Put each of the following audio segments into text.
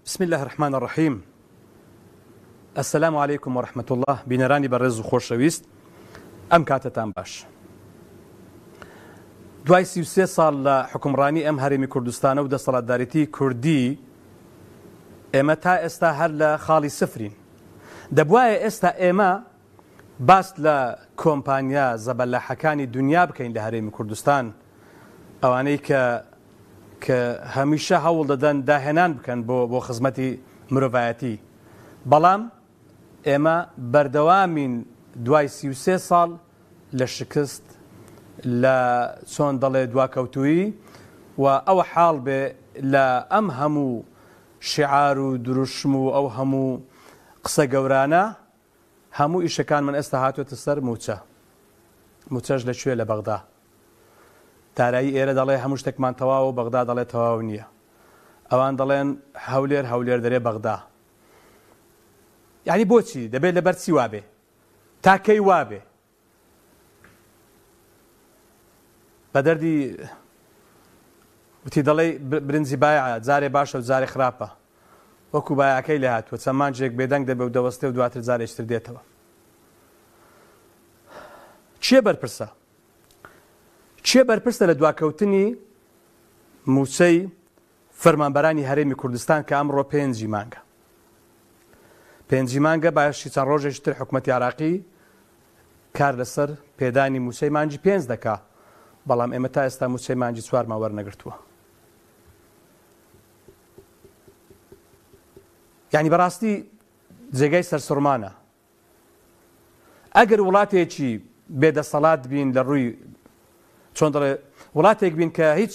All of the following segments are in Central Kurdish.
بسم اللە الرحمن الرحیم السلام علیکم و رحمة اللە بینەرانی بەڕێز و خۆشەویست ئەم کاتەتان باش دوای 33 ساڵ لە حکومڕانی ئەم هەرێمی کوردستانە و دەسەڵاتدارێتی کوردی ئێمە تا ئێستا هەر لە خاڵی سفرین دەبواە ئێستا ئێمە باس لە کۆمپانیا زەبەلاحەکانی دنیا بکەین لە هەرێمی کوردستان ئەوانەی کە کە هەمیشە هەوڵ دەدەن داهێنان بکەن بۆ بۆ خزمەتی مرۆڤایەتی، بەڵام ئێمە بەردەوامین دوای 33 ساڵ لە شکست لە چۆن دەڵێ دواکەوتوویی و ئەوە حاڵ بێ لە ئەم هەموو شیعار و دروشم و ئەو هەموو قسە گەورانە هەموو ئیشەکانمان ئێستا هاتووەتە سەر مووچە. مووچەش لە کوێ؟ لە بەغدا. دارایی ئێرە دەڵێ هەموو شتێکمان تەواوە و بەغدا دەڵێ تەواو نییە. ئەوان دەڵێن هەولێر، هەولێر دەرێ بەغدا. یعنی بۆچی؟ دەبێت لەبەر چی وابێ؟ تا کەی وابێ؟ بە دەردی وتی دەڵێی برنجی بایع جارێ باشە و جارێ خراپە. وەکو بایعەکەی لێ هاتووە چەند مانگێک بێدەنگ دەبێ و دەوەستێ و دواتر جارێکی تر دێتەوە. کێ بەرپرسە؟ کێ بەرپرسە لە دواکەوتنی مووچەی فەرمانبەرانی هەرێمی کوردستان کە ئەمڕۆ پێنجی مانگە؟ پێنجی مانگە باشی چەند ڕۆژێکی تر حکومەتی عراقی کار لەسەر پێدانی مووچەی مانگی پێنج دەکا، بەڵام ئێمە تا ئێستا مووچەی مانگی چوارمان وەرنەگرتووە. یانی بەڕاستی جێگای سەرسوڕمانە ئەگەر وڵاتێکی بێدەسەڵات بین لە ڕووی چۆن دەڵێ وڵاتێک بین کە هیچ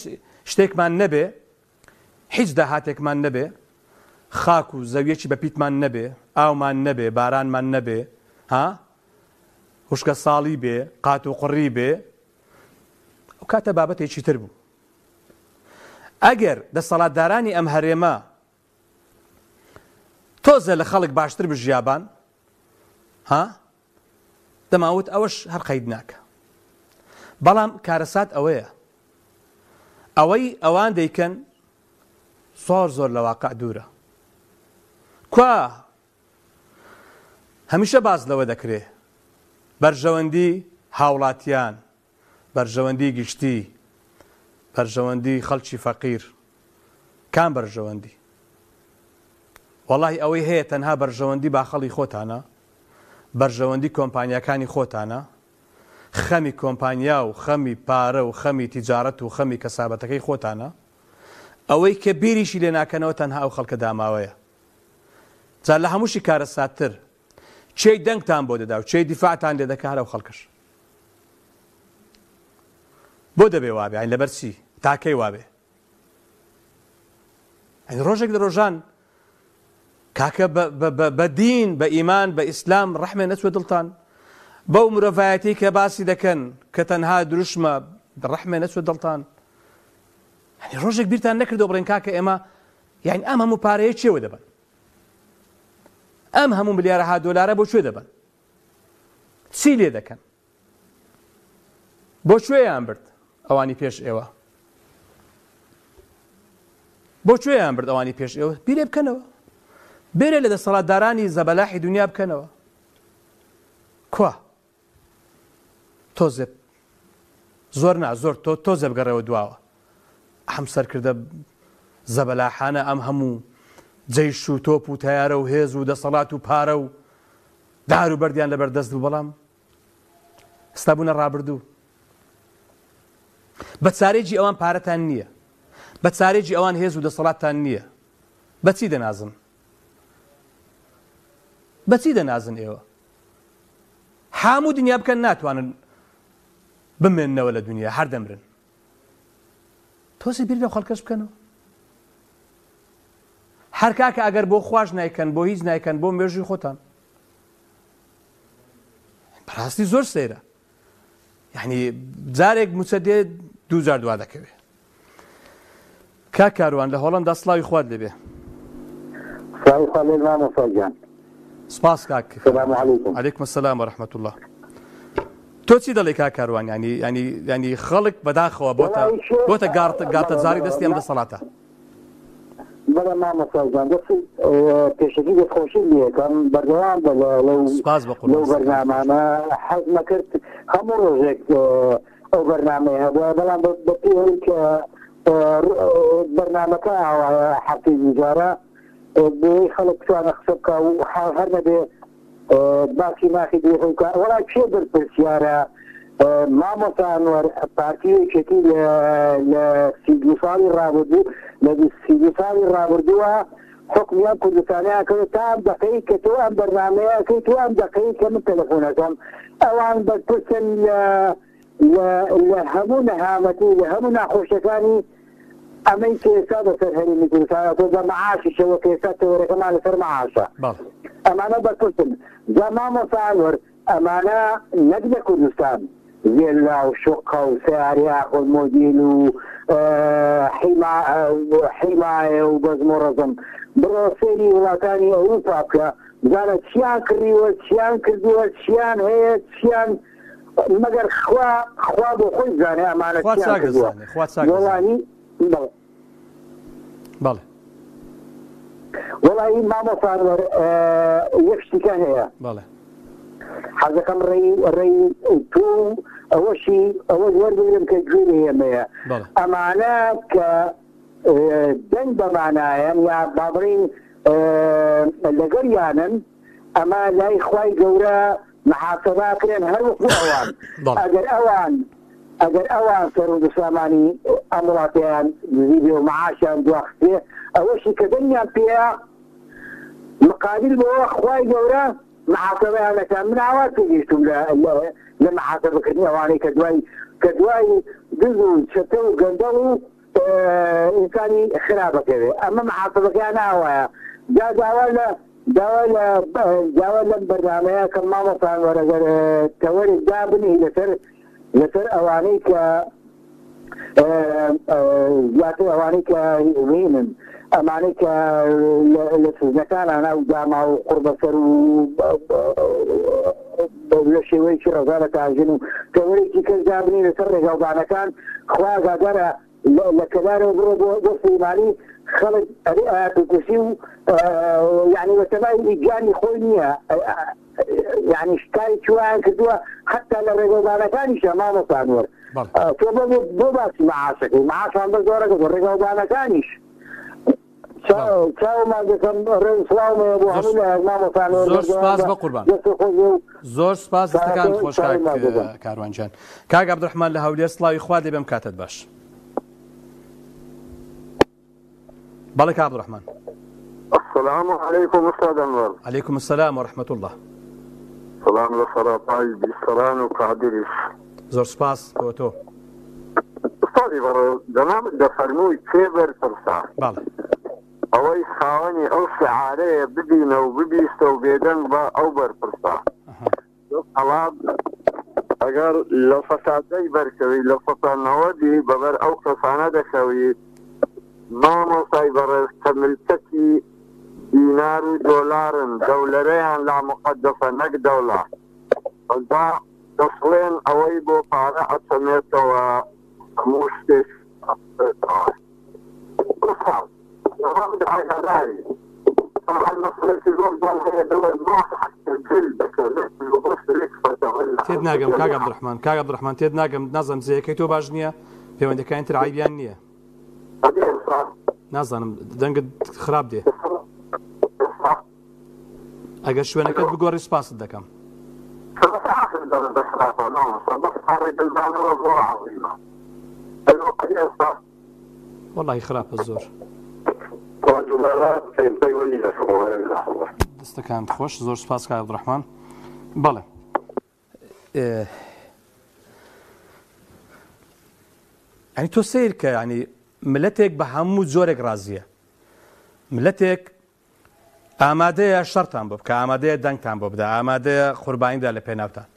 شتێکمان نەبێ هیچ داهاتێکمان نەبێ خاک و زەویەکی بە پیتمان نەبێ ئاومان نەبێ بارانمان نەبێ ها هوشکە ساڵی بێ قات و قڕی بێ ئەو کاتە بابەتێکی تر بوو ئەگەر دەسەڵاتدارانی ئەم هەرێمە تۆزێ لە خەڵک باشتر بژیابان ها دەماوت ئەوەش هەر قەید ناکە بەڵام کارەسات ئەوەیە ئەوەی ئەوان دەیکەن زۆر زۆر لە واقع دوورە کوا هەمیشە باز لەوە دەکرێ بەرژەوەندی هاوڵاتیان بەرژەوەندی گشتی، بەرژەوەندی خەڵکی فەقیر، کام بەرژەوەندی؟ وەڵاهی ئەوەی هەیە تەنها بەرژەوەندی باخەڵی خۆتانە، بەرژەوەندی کۆمپانیاکانی خۆتانە، خەمی کۆمپانیا و خەمی پارە و خەمی تیجارەت و خەمی کەسابەتەکەی خۆتانە، ئەوەی کە بیریشی لێ ناکەنەوە تەنها ئەو خەڵکە داماوەیە. جا لە هەمووشی کارەساتتر کێی دەنگتان بۆ دەدا و کێی دیفاعتان لێ دەکا هەر ئەو خەڵکەش. بۆ دەبێ وابێ یانی لەبەر چی تا کەی وابێ یانی ڕۆژێک لە ڕۆژان کاکە بە دین بە ئیمان بە ئیسلام ڕەحمێ نەچوە دڵتان بەو مرۆڤایەتی کە باسی دەکەن کە تەنها دروشمە ڕەحمێ نەچوە دڵتان یانی ڕۆژێک بیرتان نەکردەوە بڵێن کاکە ئێمە یانی ئەم هەموو پارەیە چێوە دەبن ئەم هەموو ملیارەها دۆلارە بۆ کوێ دەبەن چی لێ دەکەن بۆ کوێیان برد ئەوانی پێش ئێوە بۆ کوێیان برد ئەوانی پێش ئێوە بیرێ بکەنەوە بێرێ لە دەسەڵاتدارانی زەبەلاحی دنیا بکەنەوە کوا تۆزێ زۆر نا زۆر تۆ تۆزێ بگەڕێوە دواوە ئەم سەرکردە زەبەلاحانە ئەم هەموو جەیش و تۆپ و تەیارە و هێز و دەسەڵات و پارە و دار و بەردیان لەبەر دەست بوو بەڵام ئێستا بوونە ڕابردوو بە چارێکی ئەوان پارەتان نییە بە چارێکی ئەوان هێز و دەسەڵاتتان نییە بەچی دەنازن بەچی دەنازن ئێوە هەموو دنیا بکەن ناتوانن بمێننەوە لە دنیا هەر دەمرن تۆزێ بیر لەو خەڵکەش بکەنەوە هەر کاکە ئەگەر بۆ خواش نایکەن بۆ هیچ نایکەن بۆ مێژووی خۆتان بەڕاستی زۆر سەیرە یعنی جارێک موچە دێ دوو جار دوا دەکەوێ کاک کاروان لە هۆڵەندا سڵاوی خوات لێبێ. سڵاوی خوا لێت مامۆستا گیان. سپاس کاک سلام علیکم. علیکم السلام و رحمة اللە. تۆ چی دەڵێی کاک کاروان یانی یانی یانی خەڵک بەداخەوە بۆتە وەڵایی شێخ بۆتە گاڕتە گاتەجاری بەڵێ دەستی ئەم بەڵێ دەسەڵاتە. بەڵێ مامۆستا گیان دەست پێشەکی دەستخۆشی لێکەم بەردەوام بە لەو سپاس بە قوربان لەو بەرنامانە حەزمەکرد هەموو ڕۆژێک ئەو بەرنامەیە هەبووە بەڵام بە پێی کە بەرنامەکە ئاوایە هەفتەی دووجارە بۆی خەڵک بتوانێت قسە بکا و هەر نەبێ باسی ناخی دڵی خۆی بکا. وەڵا کێ بەرپرسیارە مامۆستا ئەنوەر پارتی و یەکێتی لە لە 32 ساڵی ڕابردوو لە 32 ساڵی ڕابردووە حوکمی ئەم کوردستانەیان کردوە تا ئەم دەقەی کە تۆ ئەم بەرنامەیە ئەکەی تۆ ئەم دەقەی کە من تەلەفۆن ئەکەم ئەوان بەرپرسن لە لە لە هەموو نەهامەتی لە هەموو ناخۆشیەکانی ئەمەی کە ئێستا بەسەر هەرێمی کوردستان هاتووە بە مەعاشیشەوە کە ئێستا تەوەرەکەمان لەسەر مەعاشە بەڵێ. ئەمانە بەرپرسن جا مامۆستا ئەنوەر ئەمانە نەک لە کوردستان ڤێللا و شوقە و سەیارەی ئاخر مۆدیل و حیما حیمایە و بەزم و ڕەزم بڕۆ سەیری وڵاتانی ئەوروپا بکە بزانە چیان کڕیوە چیان کردووە چیان هەیە چیان مەگەر خوا خوا بۆ خۆی بزانێ ئەمانە خوا چیان چاک کردووە دەزانێ خوا چاک دەزانێ وەڵاهی بەڵێ. بەڵێ. وەڵاهی مامۆستا ئەنوەر یەک شتیکە هەیە بەڵێ. حەزەکەم ڕێی ڕێی تۆ و ئەوەشی ئەوەش وەربگرم کە گوێی لە ئێمەیە بەڵێ. ئەمانە کە دەنگ بەمانایەن یا با بڵێین لەگەڵیانن ئەمە لای خوای گەورە محاسەبە ئەکرێن هەر وەکو ئەوان بەڵێ. ئەگەر ئەوان ئەگەر ئەوان سەروەت و سامانی ئەم وڵاتەیان دزیبێ و معاشیان دواخستبێ ئەوەشی کە دەنگیان پێیە مقابل بەوە خوای گەورە محاسەبەیان ئەکا من ئاوا تێگەیشتوم لە لە لە محاسەبەکردنی ئەوانەی کە دوای کە دوای دز و چەتە و گەندەڵ و ئینسانی خراپ ئەکەوێ ئەمە محاسەبەکەیان ئاوایە جا داوا لە داوا لە داوا لەم بەرنامەیە کەم مامۆستا ئەنوەر ئەگەر تەوەرێک دابنێی لەسەر لەسەر ئەوانەی کە زیاتر ئەوانەی کە هینن ئەمانەی کە لە سزنەکانان ئەو داما و قوڕبەسەر و لە شێوەیەکی ڕەزا لە تاژن و تەوەرێکی کەس دابنێ لەسەر ڕێگاوبانەکان خوا ئاگادارە لە کەلارەوە بڕۆ بۆ بۆ سلێمانی خەڵک ئەبێ ئایەتول کورسی و یعنی بەتەمای گیانی خۆی نییە یعنی کارێکی وایان کردووە حتا لە ڕێگەوبانەکانیشە مامۆستا ئەنوەر تۆ بۆ بۆ باسی مەعاشەکەی مەعاشان بەس زۆرەکە ڕێگەوبانەکانیش چاو ماگەکەم ڕێز سڵاوم هەیە بۆ هەموو لایەک مامۆستا ئەنوەر زۆر سپاس بە قوربان دەست خۆش بێ و زۆر سپاس دەستەکان خۆش چاوی کاک ماگەکەم. کاروان گیان کاک عەبدولڕەحمان لە هەولێر سڵاوی خوات لێ بێم کاتت باش بەڵێ کاک عەبدولڕەحمان السلام علیکم استاد انور علیکم السلام و رحمة الله سلام لە سەراپای بیسەران و قادریش زۆر سپاس بۆ تۆ ئوستادی بەڕێز جەنابت دەفەرمووی کێ بەرپرسە؟ بەڵێ. ئەوەی خاوەنی ئەو شیعارەیە ببینە و ببیستە و بێدەنگ بە ئەو بەرپرسە. دەسەڵات ئەگەر لە سەتا دەی بەرکەوی لە سەتا نەوەدی بەبەر ئەو کەسانە دەکەوی مامۆستای بەڕێز کە ملکەچی دینار و دۆلارن دەولەرەیان لا موقەدەسە نەک دەولە. جا دەشڵێن ئەوەی بۆ پارە ئەچەمێتەوە هەموو شتێک ئەچەمێتەوە. ئوستاز جەنابت ئاگاداری طبعا مەسەلەکی زۆر جوان هەیە دەڵێ ما تحت جلدک مثل ظفرک فتغل تێت ناگەم کاک عبدالرحمن کاک عبدالرحمن تێت ناگەم نازانم زێیەکەی تۆ باش نییە پەیوەندەکانی تر عەیبیان نییە نازانم دەنگت خراپ دێ ئەگەر شوێنەکەت بگۆڕی سوپاست دەکەم. وەڵاهی خراپە زۆر. دەستەکانت خۆش زۆر سوپاس کاک عەبدولڕەحمان بەڵێ ینی تۆ سیر کە ینی ملەتێک بە هەموو جۆرێک ڕازیە ملەتێک ئامادەیە شەڕتان بۆ بکا، ئامادەیە دەنگتان بۆ بدا، ئامادەیە قوربانی بدا لە پێناوتان.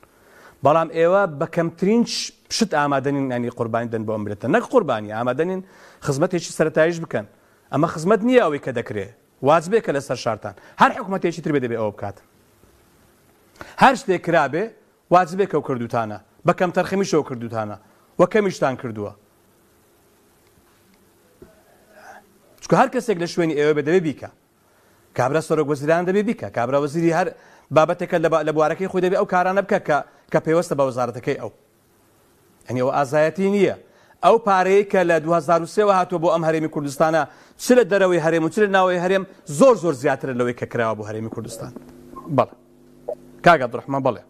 بەڵام ئێوە بە کەمترین شت ئامادە نین یانی قوربانی بدەن بۆ ئەم میللەتە. نەک قوربانی، ئامادە نین خزمەتێکی سەرەتاییش بکەن. ئەمە خزمەت نییە ئەوەی کە دەکرێ. واجبێکە لەسەر شارتان. هەر حکومەتێکی تر بێ دەبێ ئەوە بکات. هەر شتێک کرابێ واجبێکە و کردووتانە. بە کەمتەرخەمیشەوە کردووتانە و کەمیشتان کردووە. چونکە هەر کەسێک لە شوێنی ئێوە بێ دەبێ بیکا. کابرا سەرۆک وەزیران دەبێ بیکا، کابرا وەزیری هەر بابەتێکە لە بوارەکەی خۆی دەبێ ئەو کارانە بکا کە کە پەیوەستە بە وەزارەتەکەی ئەو. یانی ئەوە ئازایەتی نییە. ئەو پارەیەی کە لە 2003 وە هاتووە بۆ ئەم هەرێمی کوردستانە چ لە دەرەوەی هەرێم و چ لە ناوەوەی هەرێم زۆر زۆر زیاترە لەوەی کە کراوە بۆ هەرێمی کوردستان. بەڵێ. کاک عەبدولڕەحمان بەڵێ.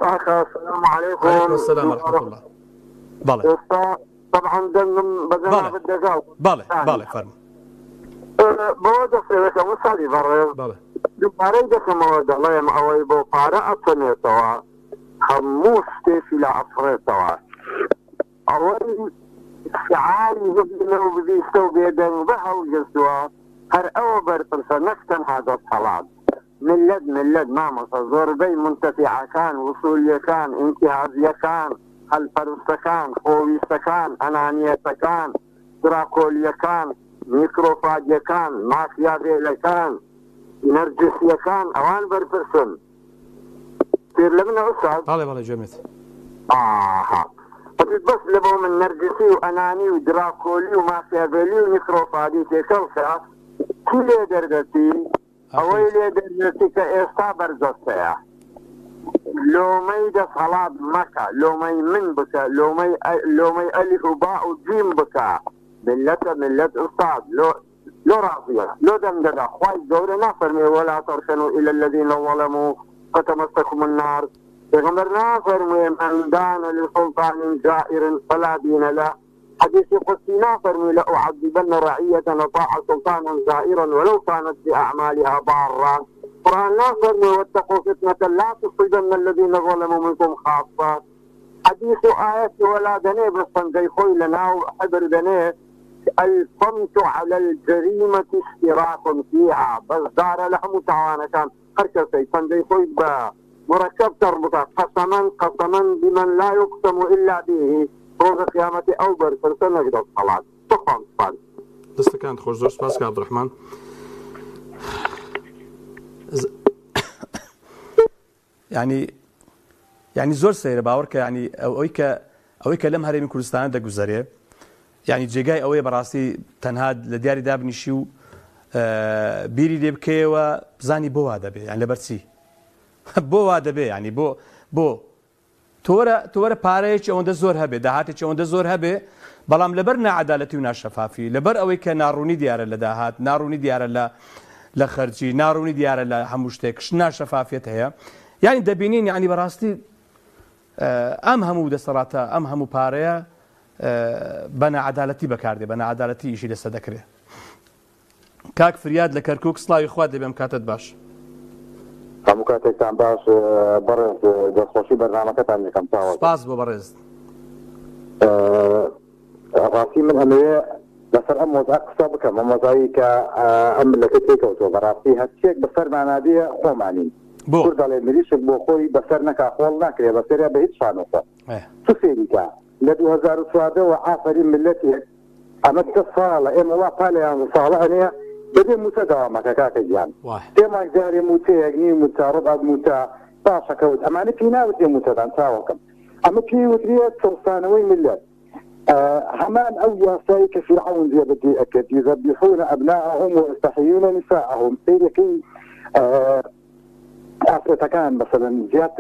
کاکە سلام علیکم. علیکم السلام ورحمة الله. بەڵێ. ئێستا طبعا دەنگم بە جەنابت دەگا. بەڵێ بەڵێ فەرموو. بەوە دەست پێ دەکەم ئوستادی بەڕێز. بەڵێ. دووبارەی دەکەمەوە دەڵێم ئەوەی بۆ پارە ئەچەمێتەوە هەموو شتێکی لا ئەسڕێتەوە. ئەوەی شعاری ببینە و ببیستە و بێدەنگ بە هەڵگرتووە هەر ئەوە بەرپرسە نەک تەنها دەسهەڵات. میللەت میللەت مامۆستا زۆربەی مونتەفیعەکان وسولیەکان ئینتیهازیەکان هەلپەرستەکان خۆویستەکان ئەنانیەتەکان دراکۆلیەکان میکرۆفاجەکان ماکیاڤێلەکان نەرجسیەکان ئەوان بەرپرسن تێر لە منە ئوستاز؟ بەڵێ بەڵێ گوێم لێت. ئاها ئەتوت بەس لە بۆ من نەرجسی و ئەنانی و دراکۆلی و ماکیاڤێلی و نیکرۆفاجی تێکەڵ کە چی لێ دەردەچی؟ ئەوەی لێ دەردەچی کە ئێستا بەرجەستەیە. لۆمەی دەسهەڵات مەکە، لۆمەی من بکە، لۆمەی لۆمەی ئەلیف و با و جیم بکە. میللەتە میللەت ئوستاد لۆ لۆ ڕازیە لۆ دەنگ دەدا خوای گەورە نافەرموێ ولا ترکنوا الی الذین ظلموا فتمسکم النار پێغەمبەر نافەرموێ من دان لسلطان جائر فلا دین له حدیثی قدسی نافەرموێ لأعذبن رعیة اطاع سلطانا جائرا ولو كانت بأعمالها ضارة قورئان نافەرموێ واتقوا فتنة لا تصیبن الذین ظلموا منکم خاصة حەدیس و ئایەتی وەلا دەنێ بەس پەنجەی خۆی لەناو حبر دەنێ الصمت علی الجریمە اشتراک فیها بەشدارە لە هەموو تاوانەکان هەر کەسەی پەنجەی خۆی بە مرەکەب تەڕ بکات قەسەمەن قەسەمەن بمن لا یقسم الا به ڕۆژە قیامەتی ئەو بەرپرسە نەک دەسەڵات بەخوام سپارد. دەستەکانت خۆش زۆر سپاس کاک عبدالرحمن. یانی یانی زۆر سەیرە باوەڕکە یانی ئەوەی کە ئەوەی کە لەم هەرێمی کوردستانە دەگوزەرێ یانی جێگای ئەوەیە بەڕاستی تەنها لە دیاری دابنیشی و بیری لێ بکەیەوە بزانی بۆ وا دەبێ یان لەبەر چی بۆ وا دەبێ ینی بۆ بۆ تۆرە تۆرە پارەیەکی ئەوەندە زۆر هەبێ داهاتێکی ئەوەندە زۆر هەبێ بەڵام لەبەر ناعەدالەتی و ناشەفافی لەبەر ئەوەی کە ناڕوونی دیارە لە داهات ناڕوونی دیارە لە لە خەرجی ناڕوونی دیارە لە هەموو شتێک ناشەفافیەت هەیە یعنی دەبینین یعنی بەڕاستی ئەم هەموو دەسەڵاتە ئەم هەموو پارەیە بە ناعەدالەتی بەکاردێ بە ناعەدالەتی ئیشی لەسەر دەکرێ. کاک فریاد لە کەرکوک سڵاوی خوات لێبێ ئەم کاتەت باش. هەموو کاتێکتان باش بەڕێز دەستخۆشی بەرنامەکەتان دەکەم چاوەکەم. سپاس بۆ بەڕێزت. ڕاستی من ئەمەوێ لەسەر ئەم وەزعە قسە بکەم ئەم وەزعەی کە ئەم ملەتە تێکەوتووە بەڕاستی هەرچیەک بەسەرمانا بێ خۆمانین بۆ؟ کورد دەڵێ مریشک بۆ خۆی بەسەر نەکا خۆڵ ناکرێ بەسەریا بە هیچ شانۆکە تو سەیری کە لە 2014 وە ئافەرین ملەتێک ئەمە دە ساڵە ئێمە وا پا لە یانزە ساڵە ئەنێ بەبێ موچە دەوام ئەکا کاکە گیان سێ مانگ جارێ موچەیەک نیو موچە ڕوبعەک موچە پاشەکەوت ئەمانە پێی ناوترێ موچەدان چاوەکەم ئەمە پێی وترێ چەوسانەوەی میللەت هەمان ئەو یاسایی کە فیرعەون جێبەجێی ئەکرد یذبحون ابناءهم ویستحیون نساءهم سەیرەکەی ئافرەتەکان مەسەلەن زیاد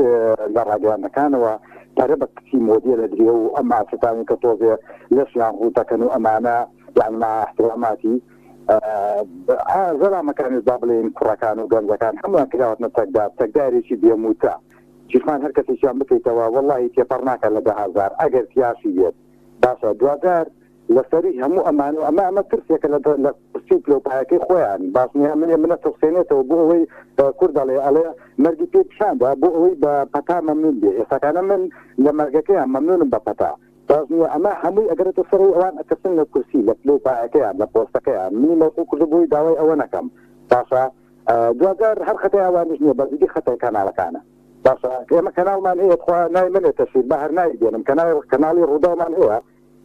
لە ڕاگەیاندنەکانەوە پەرە بە کچی مۆدێل ئەدرێ و ئەم ئافرەتانی کە تۆزێ لەشیان ڕووت دەکەن و ئەمانە یانی مع احتراماتی زەلامەکانیش با بڵێین کوڕەکان و گەنجەکان هەموویان کراوەتنە چەکدار چەکدارێکی بێ مووچە گیرفان هەر کەسێکیان بکەیتەوە وەڵاهی تێپەڕ ناکات لە 10,000 ئەگەر تیاشی بێت باشە دواجار لەسەروی هەموو ئەمانە و ئەمە ئەمە ترسێکە لە لە کورسی و پلەوپایەکەی خۆیان باش نیە من منە ترسێنێتەوە بۆ ئەوەی کورد دەڵێ ئەڵێ مەرگی پێ پیشاندا بۆ ئەوەی بە پەتا مەمنون بێ ئێستاکانە من لە مەرگەکەیان مەمنونم بە پەتا باش نیە ئەمە هەمووی ئەگەرێتە سەرەوەی ئەوان ئەترسن لە کورسی لە پلەو پایەکەیان لە پۆستەکەیان منی مەوقوف کردو بۆی داوای ئەوە نەکەم باشە دواجار هەر خەتای ئەوانیش نیە بەس ئیدی خەتای کەناڵەکانە باشە ئێمە کەناڵمان هەیە تخوا ناوی مەنێ تەشهیر با هەر ناوی بێنم کەناڵ کەناڵی ڕووداومان هەیە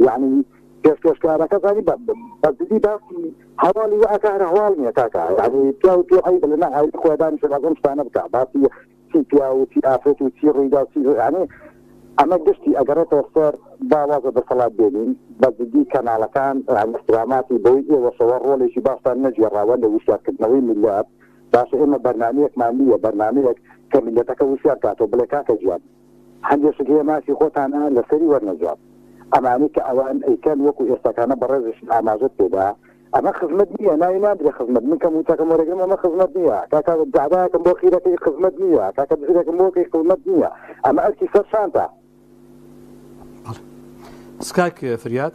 یەعنی پێشکێشکارەکە زانی بە بە جدی باسی هەواڵی وا ئەکا هەر هەواڵ نییە کاکە یەعنی پیاو پێ عەیبە لە ناو عایلەی خۆیا دانیشێ باس ئەم شتانە بکا باسی چی پیاو و چی ئافرەت و چی ڕوویدا و چی یەعنی ئەمە گشتی ئەگەڕێتەوە سەر با واز لە دەسەڵات بێنین، بە جدی کەناڵەکان یانی ئیحتراماتی بەوەی ئێوەشەوە ڕۆڵێکی باشتان نەگێڕاوە لە وشیارکردنەوەی میللەت، باشە ئێمە بەرنامەیەکمان نییە، بەرنامەیەک کە میللەتەکە وشیار کاتەوە بڵێ کاکە گیان هەندێ شت هەیە مافی خۆتانە لەسەری وەرنە جواب، ئەمانەی کە ئەوان ئەیکەن وەکو ئێستاکانە بەڕێزیشت ئاماژەت پێدا ئەمە خزمەت نییە ناوی ناندرێ خزمەت من کە مووچەکەم وەرەگرم ئەمە خزمەت نییە کاکە جەعدایەکم بۆ خیرەکەی خزمەت نییە کاکە بزرێکم بۆ کەی خزمەت نییە ئەمە ئەرکی سەر شانتە. سکاک فریاد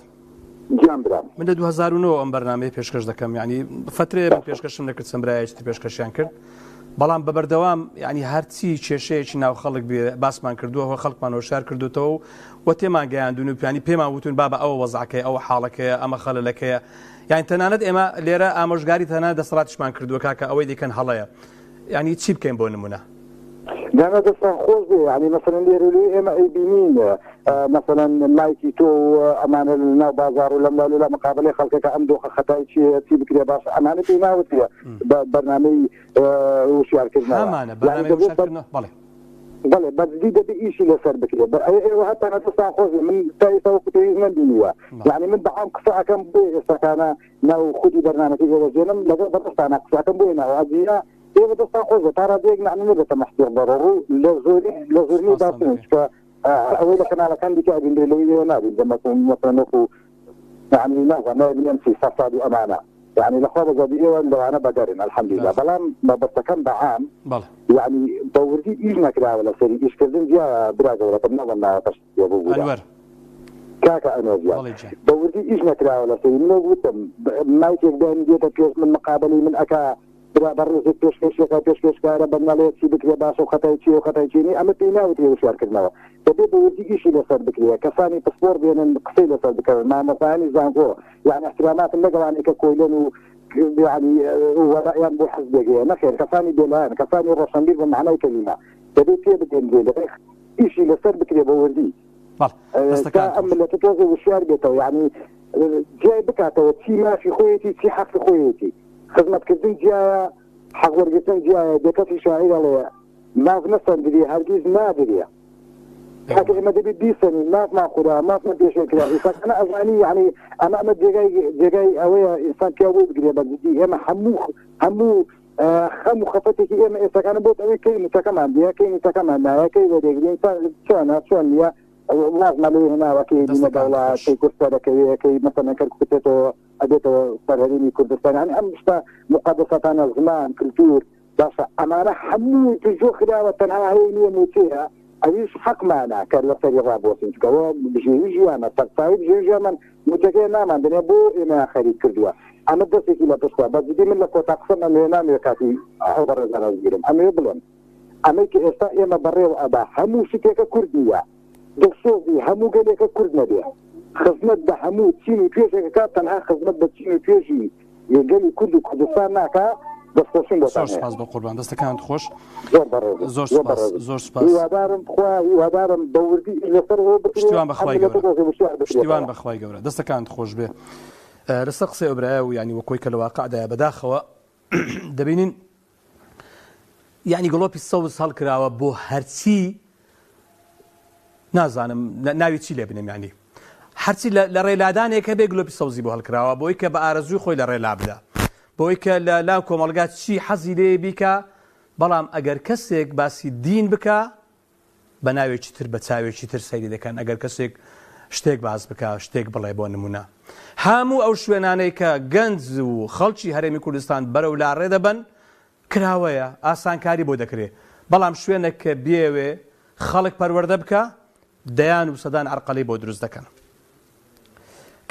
گیان برام من لە 2009 ئەم بەرنمەیە پێشکەش دەکەم یعنی فترەیە من پێشکەشم نەکرد چەند برایەکی تر پێشکەشیان کرد بەڵام بە بەردەوام یعنی هەرچی کێشەیەکی ناو خەڵک بێ باسمان کردووە هۆ خەڵکمان هۆشار کردوتەوە و و تێمان گەیاندون و پیانی پێمان وتون بابە ئەوە وەزعەکەی ئەوە حاڵەکەیە ئەمە خەلەلەکەیە یعنی تەنانەت ئێمە لێرە ئامۆژگاری تەنانەت دەسەڵاتیشمان کردووە کاکە ئەوەی دیکەن هەڵەیە یعنی چی بکەین بۆ نمونە؟ دانا دەستان خۆش بێ یعنی مەسەلەن لێرە لێ ئێمە ئەیبینین مەسەلەن مایکی تۆ و ئەمانە لە ناو بازاڕ و لەم لا لەلا مقابلەی خەڵکەکە ئەم دۆخە خەتای چییە چی بکرێ باش ئەمانە پێی ناوترێ بە بەرنامەی وشیارکردنەوە هەمانە بەرنامەی وشیارکردنەوە بەڵێ بەڵێ بەجدی دەبێ ئیشی لەسەر بکرێ ئێوە هەتانە دەستان خۆش بێ من تا ئێستا وەکو پێویست نەمبینیوە یعنی من بە عام قسە ئەکەم بۆ ئێستاکانە ناو خودی بەرنامەکەی ئێوە دێنم لەگەڵ بەڕێزتانە قسە ئەکەم بۆیە ناوە ئەگینا ئێوە دەستان خۆش بێت تا ڕادەیەک مەعنی نەبێتە مەحتیڕ بەڕەڕوو لە زۆری لە زۆرینەی سپاستان باشترن دەکەین. چونکە ئەوەی لە کەناڵەکان دیکە ئەبینرێ لەوەی ئێوە نابینرێ مەسەلەن مەسەلەن وەکو یعنی نازانم ناوی بنێم چی فەساد و ئەمانە یعنی لە خوا بەزادی ئێوە لەوانە بەدەرن الحمدللە باشە بەڵام مەبەستەکەم بە عام بەڵێ. یعنی بە وردی ئیش نەکراوە لەسەری ئیشکردن جیایە برا گەورەکەم ناڵێم ناوەکەش چیە ببورە. ئەنوەر. کاکە ئەنوەر گیان بەڵێ گیان. بە وردی ئیش نەکراوە لەسەری من وەک وتم مایکێک بەیانی دێتە پێش من مقابەلەی من ئەکا برا بەڕێزت پێشکەشیەکە پێشکەشکارە بە نەڵێ چی بکرێ باشە و خەتای چیە و خەتای چی نیە ئەمە پێی ناوترێ وشیارکردنەوە دەبێ بە وردی ئیشی لەسەر بکرێ کەسانی پسپۆڕ بێنن قسەی لەسەر بکەن مامۆستایانی زانکۆ یان احتراماتم لەگەڵ ئەوانەی کە کۆیلەن و یعنی وەلائیان بۆ حزبێک هەیە نەخێر کەسانی بێلایەن کەسانی ڕۆشنبیر بە مەعنای کەلیمە دەبێ پێ بگەنرێ دەبێ ئیشی لەسەر بکرێ بە وردی بەڵێ تا دەستەکانت ئەم خۆش. ملەتە تۆزێ وشیار بێتەوە یعنی جیای بکاتەوە چی مافی خۆیەتی چی حەقی خۆیەتی. خزمەتکردن جیایە، حەق وەرگرتن جیایە، بێکەسی شاعیر ئەڵێ، ماف نەسەندرێ هەرگیز نادرێ. کاکە ئێمە دەبێ بیسەنین، مافمان خورا، مافمان پێشێل کرا، ئینسان ئەمە ئەزانی یەعنی ئەمە ئەمە جێگای جێگای ئەوەیە ئینسان پیاو بۆی بگرێ بە جدی ئێمە هەموو هەموو خەم و خەفەتێکی ئێمە ئێستاکانە بۆت ئەوەی کەی مووچەکەمان دێ کەی مووچەکەمان نایە کەی وەرێگرین چۆنە چۆن نییە وازمان لەوێ هێناوە کەی بینە دەستەکانت دەوڵەت خۆش. کەی کورد سەرەکەوێ کەی مەسەلەن کەرکوک بچێتەوە ئەبێتەوە سەر هەرێمی کوردستان یانی ئەم شتە موقەدەساتانە زمان کلتور باشە ئەمانە هەمووی پشتگوێ خراوە تەنها هەیە نیە موچەیە ئەویش حەقمانە کە لەسەری ڕابوەستین چونکە ئەوە بژێوی ژیانە سەرچاوەی بژێوی ژیانمان موچەکەیە نامان دەنێ بۆ ئێمەیان خەریک کردووە ئەمە دەستێکی لە پشتە بە جدی من لە کۆتا قسەم ئەمەوێ نامەوێ کاتی ئەو بەڕێزانە بگرم ئەمەوێ بڵێم ئەمەی کە ئێستا ئێمە بەڕێوە ئەبا هەموو شتێکە کورد نییە دڵسۆزی هەموو گەلێکە کورد نەبێ خزمەت بە هەموو چین و توێژێک ئەکات تەنها خزمەت بە چین و توێژی گەلی کورد و کوردستان ناکا دەستخۆشیم بۆتان زۆر هەیە. سوپاس بەقوربان دەستەکانت خۆش. زۆر بەڕێزم زۆر زۆر سوپاس بەڕێزم زۆر سوپاس. هیوادارم خوا هیوادارم بە وردی ئیش لەسەر ئەوە بکرێ پشتیوان ئەم بەخوای میللەتە گەورە تۆزێ وشیار پشتیوان بکرێتەوە. بەخوای گەورە دەستەکانت خۆش بێ لەسەر قسەی ئەو برایە و یانی وەکۆی کە لە واقعدایە بەداخەوە دەبینین یانی گڵۆپی سەوز هەڵکراوە بۆ هەرچی نازانم ناوی چی لێ بنێم یانی هەرچی لە ڕێلادانێک هەبێ گلۆپی سەوزی بۆ هەڵکراوە بۆی کە بە ئارەزووی خۆی لە ڕێ لابدا بۆی کە لە لا کۆمەڵگا چی حەزی لێ بیکا بەڵام ئەگەر کەسێک باسی دین بکا بە ناوێکی تر بە چاوێکی تر سەیری دەکەن ئەگەر کەسێک شتێک باس بکا شتێک بڵێ بۆ نمونە هەموو ئەو شوێنانەی کە گەنج و خەڵکی هەرێمی کوردستان بەرەو لاڕێ دەبەن کراوەیە ئاسانکاری بۆ دەکرێ بەڵام شوێنێک کە بیەوێ خەڵک پەروەردە بکا دەیان و سەدان عەرقەلەی بۆ دروست دەکەن.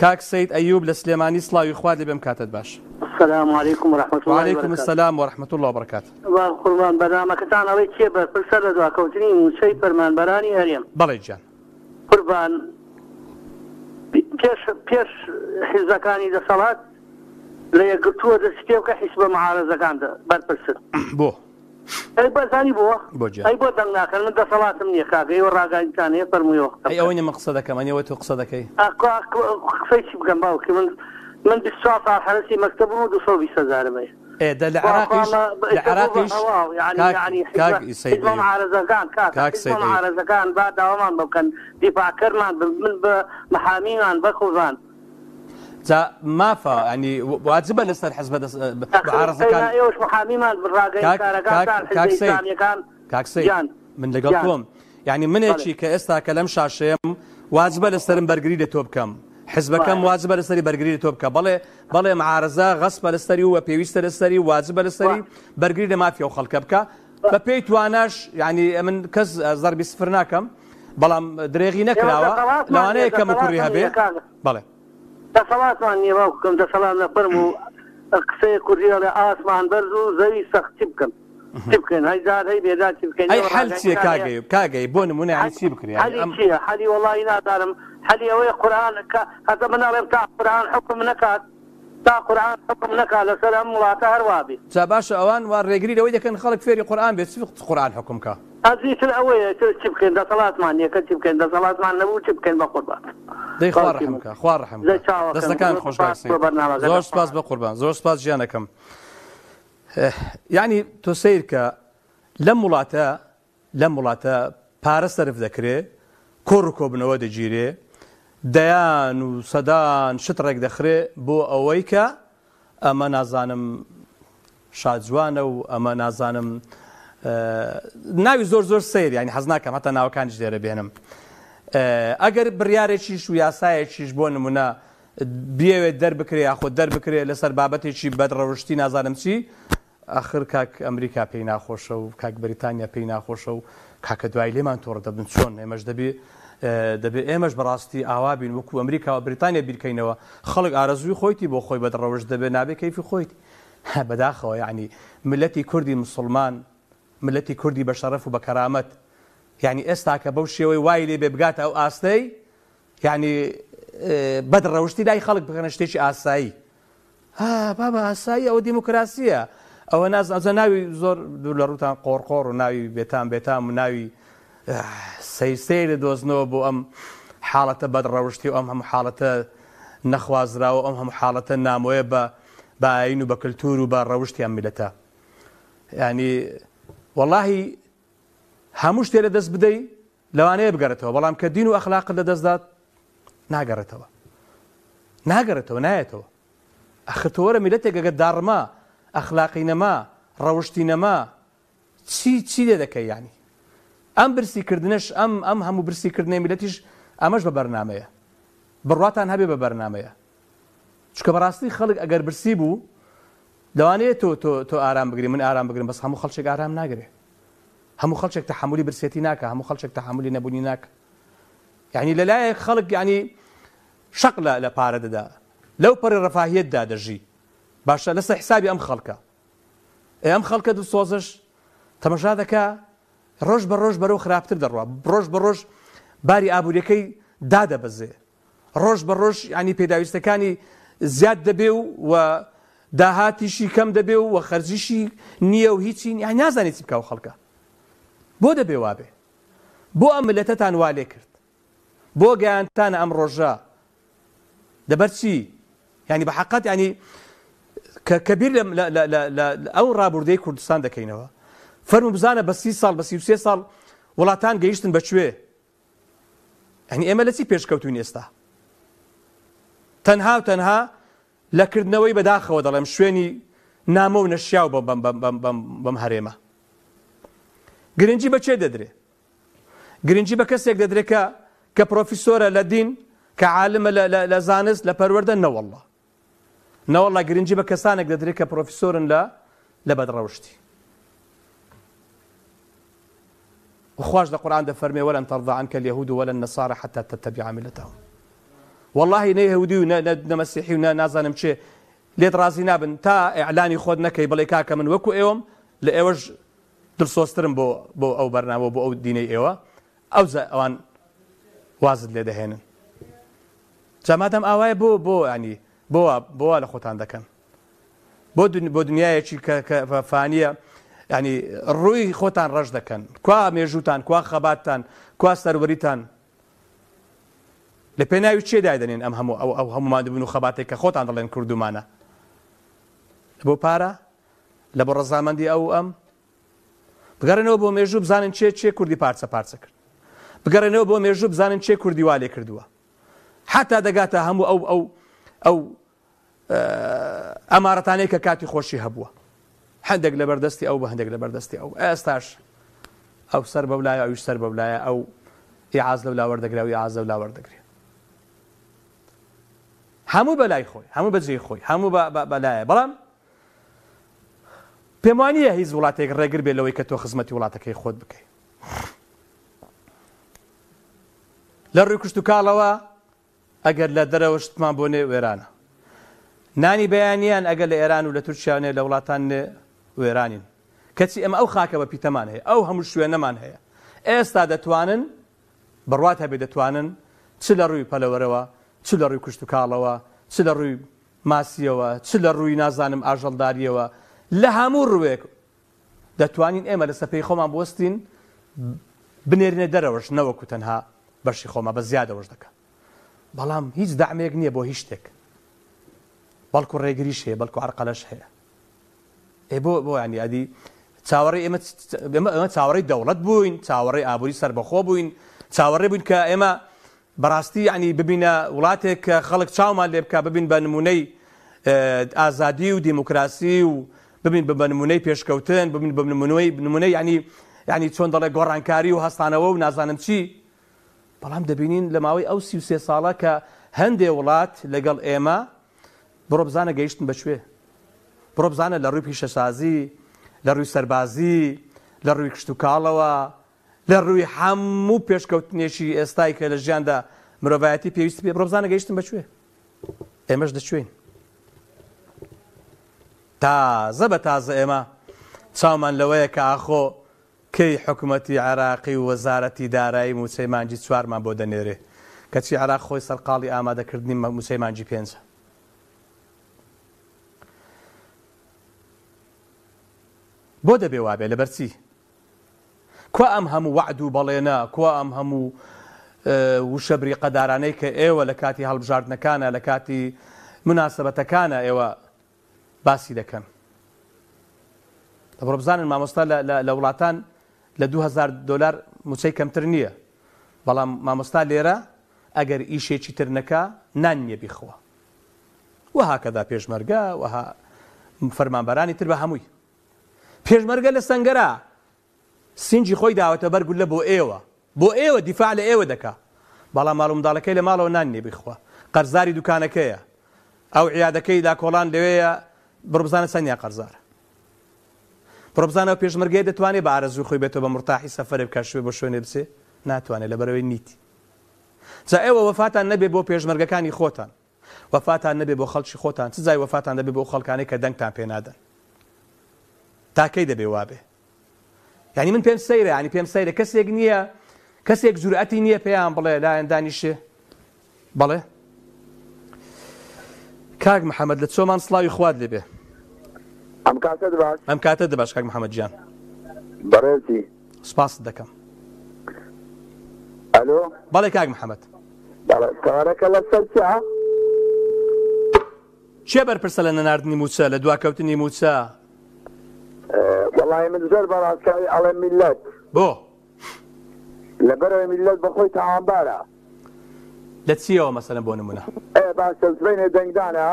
کاک سەید ئەیوب لە سلێمانی سڵاوی خوات لێ بێم کاتت باش. السلام علیکم و رحمة الله وعلیکم وبرکاته. السلام و رحمة اللە و برکاته. باب قوربان بەرنامەکەتان ئەڵێی کێ بەرپرسە لە دواکەوتنی موچەی فەرمانبەرانی هەرێم؟ بەڵێ گیان. قوربان پێش پێش حیزبەکانی دەسەڵات لە یەکگرتووە دەستی پێ بکە حیزبە معارەزەکان بەرپرسن. بۆ؟ ئەی بەزانی بۆ؟ بۆ گیان. ئەی بۆ دەنگ ناکەن من دەسەڵاتم نییە کاکە ئێوە ڕاگاینتان هەیە فەرموویەوە قسە ئەی بکەن. ئەوەی نیە من قسە دەکەم ئەنی ئەوەی تۆ قسە دەکەی. ئەخ کوا قسەی چی بکەم باوکی من من 24 ساڵ حەرەسی مەکتەبم و 220 هەزارم هەیە. ئێ دە لە عێراقیش لە عێراقیش کاک کاک سەید ئەیوب معارەزەکان کاکە کاک حیزبە سەید ئەیوب معارەزەکان با داوامان بۆ بکەن دیفاعکەرمان بن من بە محامیمان بەقوربان. جا مافە یانی واجبە لەسەر حزبە دەس ئەخر معارەزەکان قەینا ئێوەش محامیمان بن کاک کاک ڕاگەیەنکارەکانتان حیزبە کاک سەید ئیسلامیەکان کاک سەید گیان من لەگەڵ گیان تۆم یعنی بەڵێ منێکی کە ئێستا کە لەم شاشەیەم واجبە لەسەرم بەرگری لە تۆ بکەم حزبەکەم وایە واجبە لەسەری بەرگری لە تۆ بکە بەڵێ بەڵێ معارەزە غەسبە لەسەری و پێویستە لەسەری و واجبە وا لەسەری بەرگری لە مافی ئەو خەڵکە بکە بە پێی تواناش یعنی من کەس زەربی سفر ناکەم بەڵام درێغی ئێمە نەکراوە دەسەڵاتمان نییە لەوانەیە کەم و کوڕی دەسەڵاتم هەبێ نییە کاکە بەڵێ دەسەڵاتمان نییە باوکم دەسەڵات نەفەرموو قسەیە کوردی ئەڵێ ئاسمان بەرز و زەوی سەخت چی بکەم چی بکەین هەی داد هەی بێداد چی بکەین ئەی ئێوە حەل چییە ڕاگەیەنکار کاک هەیە ئەیوب کاک ئەیوب بۆ نموونە یانی حەلی چی بکرێ یانی حەلی ئەم چییە حەلی وەڵاهی نازانم حەلی ئەوەیە قورئان کە هەتا من ئەڵێم تا قورئان حوکم نەکات تا قورئان حوکم نەکات لەسەر ئەم وڵاتە هەر وابێ. جا باشە ئەوان وا ڕێگری لەوەی دەکەن خەڵک فێری قورئان بێت چ قورئان حوکم کا. ئەزی تر ئەوەیە تر چی بکەین دەسەڵاتمان نیە کە چی بکەین دەسەڵاتمان نەبوو چی بکەین بەقوربان دەی خوا باوکی ڕەحم من کا خوا ڕەحم دە کا چاوەکەم دەستەکانت زۆر خۆش کاک سوپاس بۆ سەید بەرنامەکەت زۆر سوپاس دەستخۆش. بەقوربان زۆر سوپاس گیانەکەم یەعنی تۆ سەیر کە لەم وڵاتە لەم وڵاتە پارە سەرف دەکرێ کۆڕ و کۆبنەوە دەگیرێ دەیان و سەدان شت ڕێک دەخرێ بۆ ئەوەی کە ئەمە نازانم شاجوانە و ئەمە نازانم ناوی زۆر زۆر سەیر یانی حەز ناکەم هەتا ناوەکانیش لێرە بێنم ئەگەر بڕیارێکیش و یاسایەکیش بۆ نمونە بیەوێت دەربکرێ یاخود دەربکرێ لەسەر بابەتێکی بەدڕەوشتی نازانم چی، ئاخر کاک ئەمریکا پێی ناخۆشە و کاک بەریتانیا پێی ناخۆشە و کاکە دوای لێمان توڕە دەبن چۆن ئێمەش دەبێ دەبێ ئێمەش بەڕاستی ئاوا بین وەکو ئەمریکا و بریتانیا بیرکەینەوە خەڵک ئارەزووی خۆیتی بۆ خۆی بەدڕەوشت دەبێ نابێ کەیفی خۆیتی بەداخەوە یعنی ملەتی کوردی مسوڵمان ملەتی کوردی بە شەرەف و بە کەرامەت یعنی ئێستاکە بەو شێوەی وای لێ بێ بگاتە ئەو ئاستەی یانی بەد ڕەوشتی لای خەڵک بکەنە شتێکی ئاسایی ها بابە ئاسایی ئەوە دیموکراسیە ئەوە ناز ئەوجا ناوی زۆر دوور لە ڕووتان قۆڕقۆڕ و ناوی بێتام بێتام و ناوی سەیر سەیر دۆزنەوە بۆ ئەم حاڵەتە بەد ڕەوشتی و ئەم هەموو حاڵەتە نەخوازراوە ئەم هەموو حاڵەتە نامۆیە بە بە ئاین و بە کللتور و بە ڕەوشتی ئەم میلەتە ینی وەڵاهی هەموو شتێ لە دەست بدەی لەوانەیە بگەڕێتەوە بەڵام کە دین و ئەخلاقت لەدەست دات ناگەڕێتەوە ناگەڕێتەوە نایەتەوە ئەخر تۆ وەرە میلەتێک ئەگەر داڕما ئەخلاقی نەما ڕەوشتی نەما چی چی لێ دەکەی یانی ئەم برسی کردنەش ئەم ئەم هەموو برسی کردنەی میلەتیش ئەمەش بە بەرنامەیە بڕواتان هەبێ بە بەرنامەیە چونکە بەڕاستی خەڵک ئەگەر برسی بوو لەوانەیە تۆ تۆ تۆ ئارام بگری من ئارام بگرم بەس هەموو خەڵکێک ئارام ناگرێ هەموو خەڵکێک تەحەمولی برسێتی ناکا هەموو خەڵکێک تەحەمولی نەبوونی ناکا یعنی لەلایەک خەڵک یعنی شەق لە لە پارە دەدا لەو پەڕی ڕەفاهیەتدا دەژی باشە لەسەر حسابی ئەم خەڵکە ئێ ئەم خەڵکە دڵسۆزش تەمەشا دەکا ڕۆژ بە ڕۆژ بەرەو خراپتر دەڕوا ڕۆژ بە ڕۆژ باری ئابووریەکەی دادەبەزێ ڕۆژ بە ڕۆژ یانی پێداویستەکانی زیاد دەبێ و و داهاتیشی کەم دەبێ و خەرجیشی نییە و هیچی یانی نازانێ چی بکا و خەڵکە بۆ دەبێ وابێ بۆ ئەم ملەتەتان وا لێ کرد بۆ گەیانتانە ئەم ڕۆژە لەبەر چی یانی بە حەقەت یانی کە کە بیر لە لە لە لە ئەو ڕابوردەی کوردستان دەکەینەوە فەرموو بزانە بە سی ساڵ بە 33 ساڵ وڵاتان گەیشتن بە کوێ یانی ئێمە لە چی پێشکەوتوین ئێستا؟ تەنها و تەنها لە کردنەوەی بەداخەوە دەڵێم شوێنی نامۆ و نەشیاو بەم هەرێمە. گرنگی بە کێ دەدرێ؟ گرنگی بە کەسێک دەدرێ کە کە پرۆفیسۆرە لە دین، کە عالمە لە زانست، لە پەروەردە؟ نەوەڵڵا. نەوەڵڵا گرنگی بە کەسانێک دەدرێت کە پرۆفیسۆرن لە لە بەدڕەوشتی. وخواش لە قورئان دەفەرمێ ولن ترضى عنك اليهود ولا النصارى حتى تتبع ملتهم. والله نە یهودی و نە مەسیحی و نە نازانم چێ لێت ڕازی نابن تا ئیعلانی خۆت نەکەی بڵێ کاکە من وەکو ئێوەم لە ئێوەش دڵسۆزترم بۆ بۆ ئەو بەرنامە بۆ ئەو دینەی ئێوە ئەوجا ئەوان وازت لێ دەهێنن. جا مادام ئاوایە بۆ بۆ یانی بۆ وا بۆ وا لە خۆتان دەکەن بۆ بۆ دنیایەکی کە کە فانیە یانی ڕووی خۆتان ڕەش دەکەن کوا مێژووتان کوا خەباتتان کوا سەروەریتان لە پێناوی چێ دایدەنێن ئەم هەموو ئەو ئەو هەموو ماندووبوون و خەباتێک کە خۆتان دەڵێن کوردومانە بۆ پارە. لە بۆ ڕەزامەندی ئەو و ئەم؟ بگەڕێنەوە بۆ مێژوو بزانن چێ چێ کوردی پارچە پارچە کرد. بگەڕێنەوە بۆ مێژوو بزانن چێ کوردی وا لێ کردووە. حتا دەگاتە هەموو ئەو ئەو ئەو ئەمارەتانەی کە کاتی خۆشی هەبووە. هەندێک لە بەردەستی ئەو بە هەندێک لە بەردەستی ئەو. ئێستاش ئەو سەر بەولایە ئەویش سەر بەولایە ئەو ئیعاز لەولا وەردەگرێ ئەو ئیعاز لەولا وەردەگرێ. هەموو بەلای خۆی هەموو بەجێی خۆی هەموو بەلایە بەڵام پێم وانییە هیچ وڵاتێک ڕێگر بێت لەوەی کە تۆ خزمەتی وڵاتەکەی خۆت بکەیت. لە ڕووی کشتوکاڵەوە ئەگەر لە دەرەوە شتمان بۆ نێ وێرانە. نانی بەیانیان ئەگەر لە ئێران و لە تورکیا نێ لە وڵاتان نێ وێرانین. کەچی ئێمە ئەو خاکە بە پیتەمان هەیە، ئەو هەموو شوێنەمان هەیە. ئێستا دەتوانن بڕوات هەبێ دەتوانن چ لە ڕووی پەلەوەرەوە، چ لە ڕووی کشتوکاڵەوە، چ لە ڕووی ماسییەوە، چ لە ڕووی نازانم ئاژەڵدارییەوە، لە هەموو ڕووێک دەتوانین ئێمە لەسەر پێی خۆمان بوەستین، بنێرینە دەرەوەش نەوەکو تەنها بەشی خۆمان، بە زیادەوەش دەکا. بەڵام هیچ دەعمێک نییە بۆ هیچ شتێک. بەڵکو ڕێگریش هەیە، بەڵکو عەرقەلەش هەیە. ئێ بۆ بۆ یانی ئەدی چاوەڕێی ئێمە ئێمە ئێمە چاوەڕێی دەوڵەت بووین، چاوەڕێی ئابووری سەربەخۆ بووین، چاوەڕێ بووین کە ئێمە بەڕاستی یانی ببینە وڵاتێک کە خەڵک چاومان لێ بکا، ببین بە نموونەی ئازادی و دیموکراسی و ببین بە نموونەی پێشکەوتن، ببین بە نموونەی نموونەی یانی یانی چۆن دەڵێ گۆڕانکاری و هەستانەوە و نازانم چی. بەڵام دەبینین لە ماوەی ئەو 33 ساڵە کە هەندێ وڵات لەگەڵ ئێمە بڕۆ بزانە گەیشتن بە کوێ. بڕۆ بزانە لە ڕووی پیشەسازی، لە ڕووی سەربازی، لە ڕووی کشتوکاڵەوە، لە ڕووی هەموو پێشکەوتنێکی ئێستای کە لە ژیاندا مرۆڤایەتی پێویستی پێ، بڕۆ بزانە گەیشتن بە کوێ. ئێمەش دەچوین. تازە بە تازە ئێمە چاومان لەوەیە کە ئاخۆ کەی حکومەتی عێراقی و وەزارەتی دارایی مووچەی مانگی چوارمان بۆ دەنێرێ، کەچی عێراق خۆی سەرقاڵی ئامادەکردنی مووچەی مانگی پێنجە. بۆ دەبێ وابێ؟ لەبەرچی؟ کوا ئەم هەموو وەعد و بەڵێنە، کوا ئەم هەموو وشە بریقەدارانەی کە ئێوە لە کاتی هەڵبژاردنەکانە، لە کاتی موناسەبەتەکانە ئێوە باسی دەکەن؟ دەبڕۆ بزانن مامۆستا لە وڵاتان لە 2000 دۆلار موچەی کەمتر نییە، بەڵام مامۆستا لێرە ئەگەر ئیشێکی تر نەکا نان نییە بیخوا. وهکذا پێشمەرگە وها فەرمانبەرانی تر بە هەمووی. پێشمەرگە لە سەنگەرا سینگی خۆی داوەتە بەر گوللە بۆ ئێوە، بۆ ئێوە دیفاع لە ئێوە دەکا، بەڵام ماڵ و منداڵەکەی لە ماڵەوە نان نیە بیخوا، قەرزاری دوکانەکەیە، ئەو عیادەکەی لاکۆڵان لەوێیە بڕۆ بزانە چەندیان قەرزارە. بڕۆ بزانە ئەو پێشمەرگەیە دەتوانێ بە ئارەزووی خۆی بێتەوە بە مورتاحی سەفەرێ بکا شوێ بۆ شوێنێ بچێ؟ ناتوانێ لەبەرئەوەی نیتی. جا ئێوە وەفاتان نەبێ بۆ پێشمەرگەکانی خۆتان، وەفاتان نەبێ بۆ خەڵکی خۆتان، چ جای وەفاتان دەبێ بۆ ئەو خەڵکانەی کە دەنگتان پێ نادەن؟ تا کەی دەبێ وابێ؟ یانی من پێم سەیرە، یانی پێم سەیرە کەسێک نییە، کەسێک جورئەتی نییە پێیان بڵێ لایەن دانیشێ. بەڵێ کاک محەممەد لە چۆمان سڵاوی خوات لێبێ. ئەم کاتەت باش. ئەم کاتەت باش کاک محەممەد گیان. بەڕێزی. سپاست دەکەم. ئەلۆ. بەڵێ کاک محەممەد. بەڵێ تەوەرەکە لەسەر چیە؟ کێ بەرپرسە لە نەناردنی مووچە، لە دواکەوتنی مووچە؟ وەڵی من زۆر بەڕاستکاوی ئەڵێم میللەت. بۆ؟ لەبەرئەوەی میللەت بەخۆی تاوانبارە. لە چیەوە مەسەلەن بۆ نمونە؟ ئێ باشە سبەینێ دەنگدانە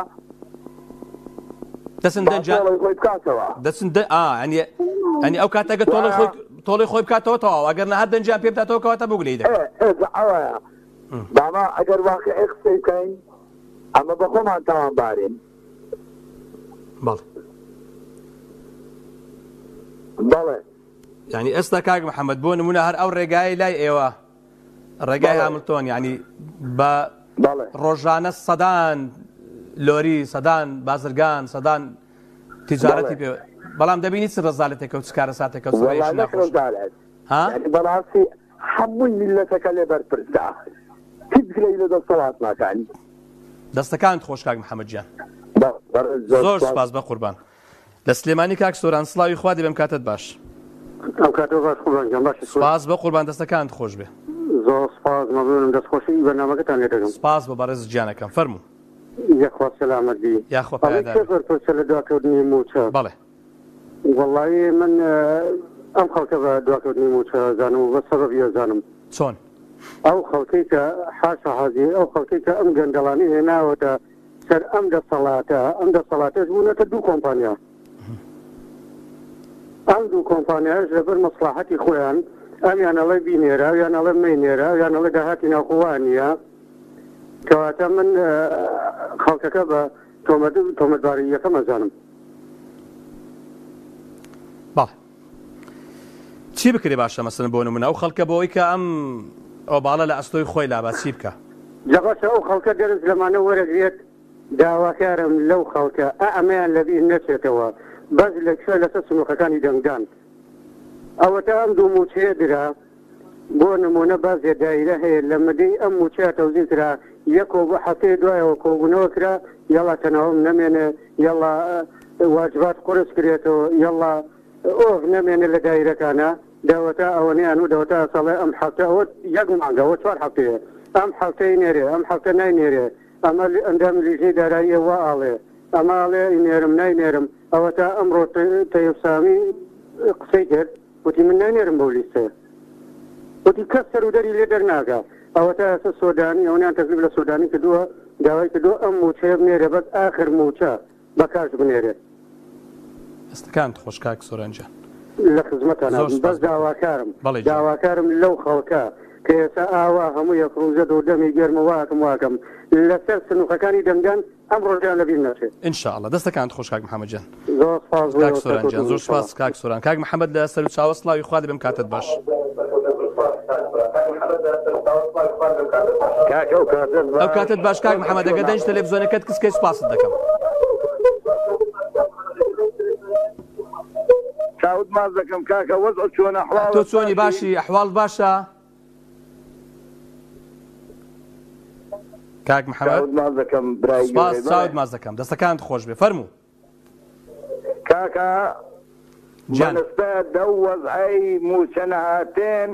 دەچن با دەنگیان تۆڵەی خۆی بکاتەوە. دەچن دە ئا یانی یانی ئەو کاتە ئەگەر تۆڵەی خۆی تۆڵەی خۆی بکاتەوە تەواو ئەگەر نا هەر دەنگیان پێ بداتەوە کەواتە بۆ گلەیی ئێ دەکەن. ئێ جا ئەوەیە بابا ئەگەر واقیعی قسەی بکەین ئەمە بە خۆمان تاوانبارین. بەڵێ. بەڵێ. یانی ئێستا کاک محەممەد بۆ نمونە هەر ئەو ڕێگایەی لای ئێوە ڕێگای هاملتۆن یعنی بە ڕۆژانە سەدان لۆری سەدان بازرگان سەدان تجارەتی پێ بەڵام دەبینی چ ڕزالەتێکە و چ کارەساتێکە و بەڕاستی هەمووی میلەتەکە لێ بەرپرسە هیچ گلەی لە دەسەڵات ناکەن. دەستەکانت خۆش کاک محەممەد گیان زۆر سپاس بە قوربان. لە سلێمانی کاک سۆران سڵاوی خوا دەبێم کاتت باش. ئەم کاتەو باش قوربان گیان باشی سوور. سپاس بۆ قوربان دەستەکانت خۆش بێ. زۆر سپاس مەمنونم دەست خۆشی بەرنامەکەتان لێ دەکەم. سپاس بۆ بەڕێزت گیانەکەم فەرموو. یەخوا سەلامەت بی. یاخوا ئەڵێی پایەدار کێ بی. بەرپرسە لە دواکەوتنی مووچە؟ بەڵێ. وەڵایی من ئەم خەڵکە بە دواکەوتنی مووچە ئەزانم و بە سەبەبی ئەزانم. چۆن؟ ئەو خەڵکەی کە حاشا حازی ئەو خەڵکەی کە ئەم گەندەڵانەی هێناوەتە سەر ئەم دەسەڵاتە، ئەم دەسەڵاتەش بوونەتە دوو کۆمپانیا. ئەم دوو کۆمپانیایەش لەبەر مەسڵاحەتی خۆیان ئەمیان ئەڵێ بینێرە، ئەویان ئەڵێ مەینێرە، ئەویان ئەڵێ داهاتی ناوخۆ وا نییە. کەواتە من خەڵکەکە بە تۆمەت تۆمەتباری یەکەم ئەزانم. بەڵێ چی بکرێ باشە مەسەلەن بۆ نمونە ئەو خەڵکە بۆ ئەوەی کە ئەم ئۆباڵە لە ئەستۆی خۆی لابا چی بکا؟ جا باشە ئەو خەڵکە دەرس لەمانە وەرەگرێت داواکارم لەو خەڵکە ئا ئەمەیان لەبیر نەچێتەوە بەس لە کوێ لەسەر سنوقەکانی دەنگدان ئەوەتا ئەم دوو موچەیە درا بۆ نمونە بازێ دایرە هەیە لە مدەی ئەم موچەیە تەوزیع کرا یەک کۆبو هەفتەیە دوایەوە کۆبونەوە کرا یەڵا تەناوم نەمێنێ یەڵا واجبات قورس کرێتەوە یەڵا ئۆف نەمێنێ لە دایرەکانا دەوەتا ئەوەنەیان و دەوەتا ئەسەڵێ ئەم هەفتە ئەوە یەک مانگە ئەوە چوار هەفتەیە ئەم هەفتەی نێرێ ئەم هەفتە ناینێرێ ئەمە ئەندامی لیژنەی داراییە وا ئاڵێ ئەمە ئاڵێ ئەینێرم ناینێرم ئەوەتا ئەمڕۆ تەیب سامی قسەی کرد وتی من ناینێرم بەو لیستەیە وتی کەس سەرودەری لێ دەرناکا ئەوەتا ئێستا سۆدانی ئەوەنیان تەکلیف لە سۆدانی کردووە داوای کردووە ئەم مووچەیە بنێرێ بەس ئاخر مووچە بە کاش بنێرێ. دەستەکانت خۆش کاک سۆران گیان. لە خزمەتان زۆر ئەبم سوپاس بەس بۆ داواکارم بەڵێ گیان. داواکارم لەو خەڵکە کە ئێستا ئاوا هەموو یەک ڕووزە دڵ دەمی گەرمە واکم واکەم لەسەر سنوقەکانی دەنگدان ئەم ڕۆژەیان لەبیر نەچێ. ان شاء اللە دەستەکانت خۆش کاک محمد گیان. زۆر سوپاس بۆ کاک ئێوە سۆران گیان سەرکەوتوو بن زۆر ان شاء سوپاس اللە. کاک سۆران کاک محمد لە سەروچاوە سڵاوی خوات لێبم کاتت باش. کاکە ئەو کاتەت ئەو باش کاتەت باش کاک وەزع محمد ئەگەر چۆنە دەنگی تەلەفزیۆنەکەت کز کەی سوپاست دەکەم. چاوت ماچ دەکەم کاکە وەزع چۆنە تۆ ئەحواڵت چۆنی باشی باشی ئەحواڵت باشە کاک محمد؟ چاوت ماچ دەکەم برای سوپاس گەورەی بەڵێ چاوت ماچ دەکەم دەستەکانت خۆش بێ فەرموو. کاکە گیان. بەنسبەت دەو وەزعەی موچە نەهاتن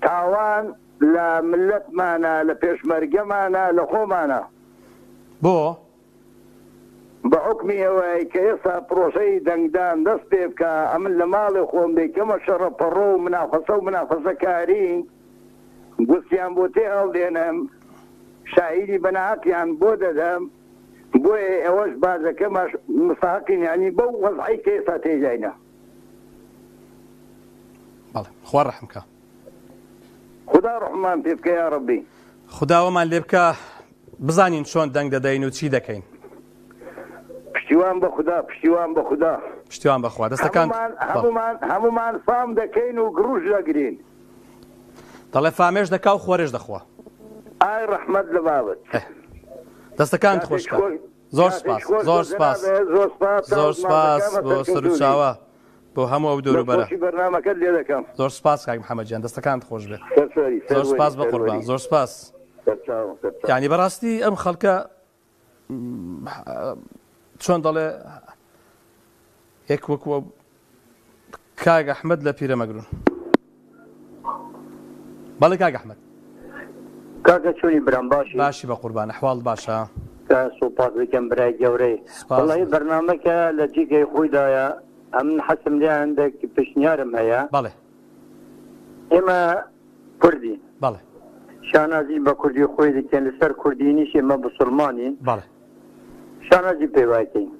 تاوان لە ملەتمانە لە پێشمەرگەمانە لە خۆمانە. بۆ؟ بە حوکمی ئەوەی کە ئێستا پرۆسەی دەنگدان دەست پێ بکا ئەمن لە ماڵێ خۆم دەیکەمە شەڕە پەڕۆ و منافەسە و منافەسە کاری گوستیان بۆ تێ هەڵدێنم شاهیدی بە ناهەقیان بۆ دەدەم بۆیە ئێوەش باجەکە مستحقین یانی بەو وەزعەی کە ئێستا تێیداینە. بەڵێ خوا ڕەحم کا. خودا ڕەحممان پێ بکە یاڕەبی. خودا وەمان لێ بکا بزانین چۆن دەنگ دەدەین و چی دەکەین. پشتیوان بە خودا پشتیوان بە خودا. پشتیوان بە خوا دەستەکانت هەموومان هەموومان هەموومان فام دەکەین و گڕوش دەگرین. دەڵێ فامێش دەکا و خۆرێش دەخوا. ئای ڕەحمەت لە بابت. دەستەکانت خۆش کاک. زۆر سپاس زۆر سپاس زۆر سپاس بۆ سەروچاوە بۆ هەموو ئەو دەوروبەرە بەرنامەکەت لێ دەکەم. زۆر سپاس کاک محەممەد گیان دەستەکانت خۆش بێ. زۆر سپاس بە قوربان زۆر سپاس. یعنی بەڕاستی ئەم خەڵکە چۆن دەڵێ یەک وەکو کاک ئەحمەد لە پیرەمەگرون. بەڵێ کاک ئەحمەد. کاکە چۆنی برام باشی؟ باشی بەقوربان ئەحواڵت باشە؟ کە سوپاس دەکەم برای گەورەی. سوپاس. وەڵاهی بەرنامەکە لە جێگەی خۆیدایە ئەمن حەسم لێ هەندێک پێشنیارم هەیە. بەڵێ. ئێمە کوردین. بەڵێ. شانازی بە کوردی خۆی دەکەین لەسەر کوردینیش ئێمە بسوڵمانین. بەڵێ. شانازی پێوەکەین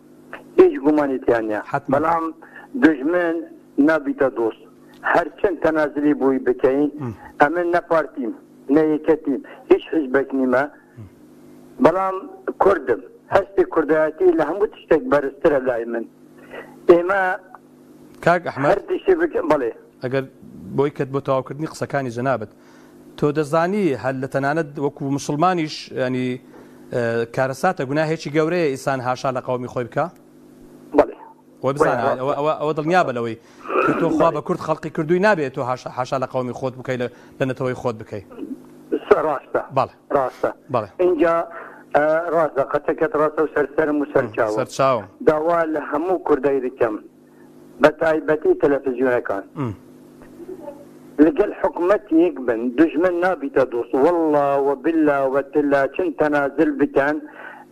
هیچ گومانی تیا نیە حەتمەن. بەڵام دوژمن نابیتە دۆست هەرچەند تەنازلی بۆی بکەین ئەمن نە پارتیم نە یەکەتیم هیچ حیزبێک نیمە بەڵام کوردم هەستی کوردایەتی لە هەموو تشتێک بەرزترە لای من ئێمە کاک ئەحمەد هەر تشتێ بکەین بەڵێ. ئەگەر بۆی کەت بۆ تەواوکردنی قسەکانی جەنابت تۆ دەزانی هەر لە تەنانەت وەکو مسوڵمانیش ینی کارەساتە گوناهێکی گەورەیە ئینسان هاشا لە قەومی خۆی بکا؟ بەڵێ خۆی بزانە ئەوە ئەوە ئەوە دڵنیا بە لەوەی کە تۆ خوا بە کورد خەڵقی کردووی نابێت تۆ هاشا حاشا لە قەومی خۆت بکەی لە نەتەوەی خۆت بکەی. ڕاستە بەڵێ ڕاستە بەڵێ ئینجا ڕاستە قەتەکەت ڕاستە و سەرسەرم و سەرچاوم سەرچاوم داوا لە هەموو کوردای دەکەم بە تایبەتی تەلەفزیۆنەکان لەگەل حکومەت یەک بن دوژمن نابیتە دۆست واللە وباللە وتللە چن تەنازل بکەن.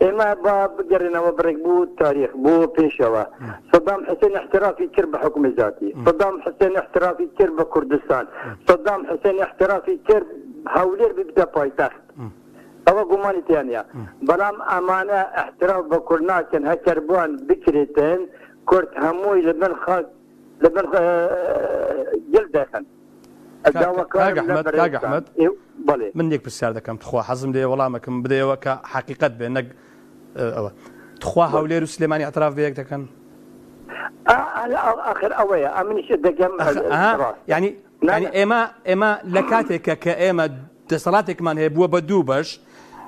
ئێمە با بگەڕێنەوە بڕێک بۆ تاریخ بۆ پێشەوە. سەدام حسێن احترافی کرد بە حوکمی زاتی. سەدام حسێن احترافی کرد بە کوردستان. سەدام حسێن احترافی کرد هەولێر ببیتە پایتەخت. ئەوە گومانی تیا نیە. بەڵام ئەمانە احتراف بە کورد ناکەن هەکەر بوان بکرێتن کورد هەمووی لە بن خاک لە بن گل دەخەن. کاک ئەحمەد کاک ئەحمەد من یەک پرسیار دەکەم تخوا حەزم لێ وەڵامەکەم بدەیەوە کە حەقیقەت بێ نەک ئەوە تخوا هەولێر و سلێمانی اعتراف بە یەک دەکەن ئاخر ئەوەیە ئەمنیش دەگەم ینی ینی ئێمە ئێمە لە کاتێکە کە ئێمە دەسەڵاتێکمان هەیە بووە بە دوو بەش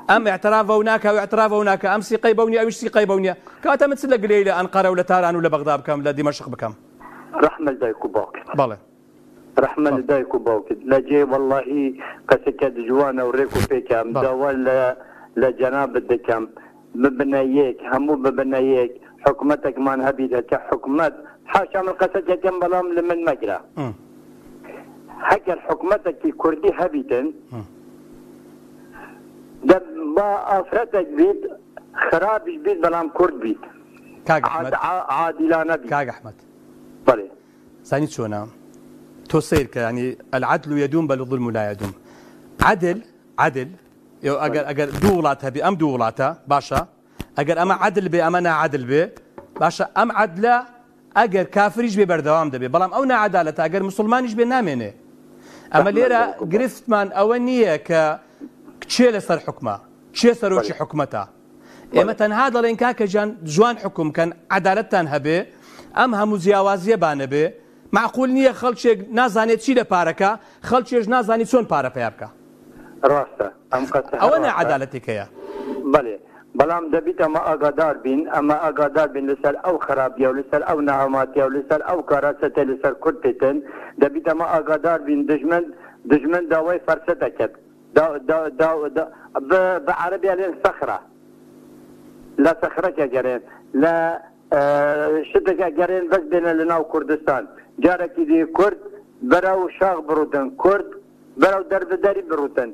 ئەم اعتراف و ناکە و اعتراف و ناکە ئەم سیقەی بەونی ئەویش سیقەی بەونیە کاتە من چ لە گلەی لە ئەنقەرە و لە تاران و لە بەغدا بکەم لە دیمەشق بکەم ڕەحمە دایک و باوکت بەڵێ ڕەحمە لە دایک و باوکت لە جێ وەڵاهی قسەکەت جوانە و ڕێک و پێکە داوا لە لە جەنابت دەکەم ببنە یەک هەموو ببنە یەک حکومەتەکمان هەبیت هەکە حکومەت حاشا من قسە دەکەم بەڵام لە من مەگرە هەگەر حکومەتەکی کوردی هەبیتن دە با ئافرەتێک بیت خراپیش بیت بەڵام کورد بیت کاک ئەحمەد عادیلانە بیت کاک ئەحمەد بەڵێ زانی چۆنە تۆ سەیر کە ینی العدل يدوم بل الظلم لا يدوم عدل عدل ئەگەر ئەگەر دوو وڵات هەبی ئەم دوو وڵاتە باشە ئەگەر ئەمە عدل بێ ئەمە ناعدل بێ باشە ئەم عدلە ئەگەر کافریش بێ بەردەوام دەبێ بەڵام ئەو ناعدالەتە ئەگەر مسلمانیش بێ نامێنێ ئەمە لێرە گرفتمان ئەوە نییە کە کێ لەسەر حکومە کێ سەرۆکی حکومەتە ئێمە تەنها دەڵێین کاکە گیان جوان حوکم کەن عەدالەتتان هەبێ ئەم هەموو جیاوازیە با نەبێ مەعقول نیە خەڵکێک نازانێ چی لە پارەکە خەڵکێش نازانی چۆن پارە پەیا بکا. ڕاستە ئەم قەسە هەر ئەوە ڕاستە. ناعەدالەتێک هەیە. بەڵێ بەڵام دەبیت ئەمە ئاگادار بین ئەمە ئاگادار بین لەسەر ئەو خراپیە و لەسەر ئەو نەهاماتیە و لەسەر ئەو کارەسەتەی لەسەر کورد تێتن دەبیت ئەمە ئاگادار بین دوژمن دوژمن داوای فەرسەت ئەکەت دا دا دا دا بە بە عەرەبی ئەلێن سەخرە لە سەخرەک ئەگەرێن لە شتێک ئەگەرێن بەس بێنە لە ناو کوردستان جارەکی دی کورد بەرەو شاخ بڕوتن کورد بەرەو دەربەدەری بڕوتن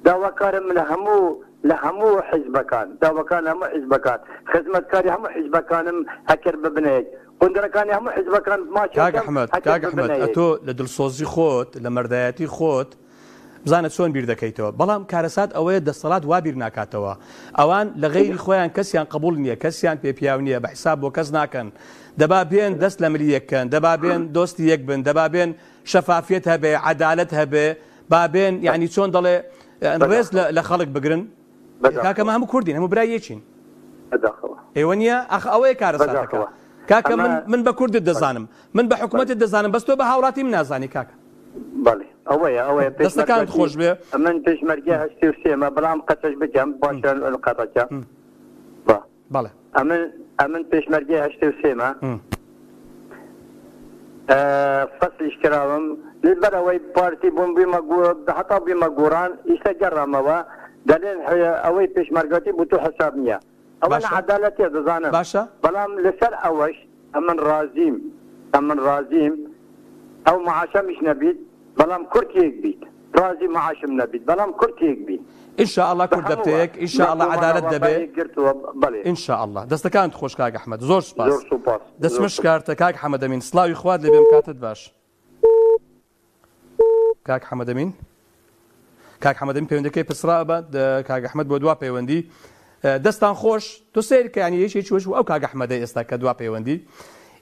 داواکارم لە هەموو لە هەموو حیزبەکان داواکان لە هەموو حیزبەکان خزمەتکاری هەموو حیزبەکانم هەکەر ببنە یەک قوندرەکانی هەموو حیزبەکان ماچ کاک ئەکەم ئەحمەد هەکەر کاک ئەحمەد ببنە یەک. ئەتۆ لە دڵسۆزی خۆت لە مەردایەتی خۆت بزانە چۆن بیر دەکەیتەوە بەڵام کارەسات ئەوەیە دەسەڵات وا بیر ناکاتەوە ئەوان لە غەیری خۆیان کەسیان قبوڵ نییە کەسیان پێ پیاو نییە بە حیساب بۆ کەس ناکەن دەبا بێن دەست لە ملی یەک کەن دەبا بێن دۆستی یەک بن دەبا بێن شەفافیەت هەبێ عەدالەت هەبێ با بێن یعنی چۆن دەڵێ ڕێز لە خەڵک بگرن کاکە مە هەموو کوردین هەموو برای یەکین ئێوە نییە ئەخ ئەوەیە کارەساتەکە کاکە من من بە کوردت دەزانم من بە حکوومەتت دەزانم بەس تۆ بە هاوڵاتی من نازانی کاکە بەڵێ ئەوەیە ئەوەیە دەستەکانت خۆش بێ من پێشمەرگە هەشتی و سێمە بەڵام قەسەش بکەم باشە قەتەکە با بەڵێ ئەمن ئەمن پێشمەرگەی هەشتی و سێمە فەسلیش کراوم لەبەر ئەوەی پارتی بووم بوومە هەتا بوومە گۆڕان ئیستا گەڕامەوە دەلێن ئەوەی پێشمەرگاتی بۆ تۆ حساب نییە ئەوە باشە. نەعەدالەتیە دەزانم باشە. بەڵام لەسەر ئەوەش ئەمن ڕازیم ئەمن ڕازیم ئەو معاشەمیش نەبیت بەڵام کورد یەک بیت ڕازی معاشم نەبیت بەڵام کورد یەک بین ان شاء اللە بە کورد دەبتە هەمووە یەک ان شاء بە اللە عەدالەت کۆمەڵەوە بە دەبێ یەکگرتووە بەڵێ ان شاء اللە دەستەکانت خۆش کاک ئەحمەد زۆر سوپاس زۆر سوپاس دەچمە زۆر سوپاس. شکارتە کاک حەمەدەمین سڵاوی خوات لێبێم کاتت باش. کاک حەمەدەمین کاک حەمەدەمین پەیوەندەکەی پسرا بە کاک ئەحمەد بۆ دوا پەیوەندی دەستان خۆش تۆ سەیر کە ینی یەکێکی وەش ئەو کاک ئەحمەدە ئێستا کە دوا پەیوەندی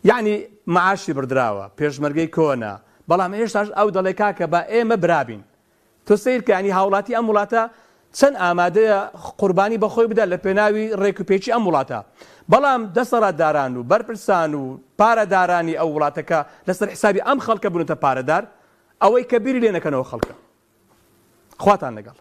یعنی معاشی بڕدراوە پێشمەرگەی کۆنە بەڵام هێشتاش ئەو دەڵێ کاکە با ئێمە برابین تۆ سەیر کە یانی هاوڵاتی ئەم وڵاتە چەند ئامادەیە قوربانی بە خۆی بدات لە پێناوی ڕێک و پێکی ئەم وڵاتە بەڵام دەسەڵاتداران و بەرپرسان و پارەدارانی ئەو وڵاتە کە لەسەر حسابی ئەم خەڵکە بوونەتە پارەدار ئەوەی کە بیری لێ نەکەنەوە خەڵکە. خواتان لەگەڵ.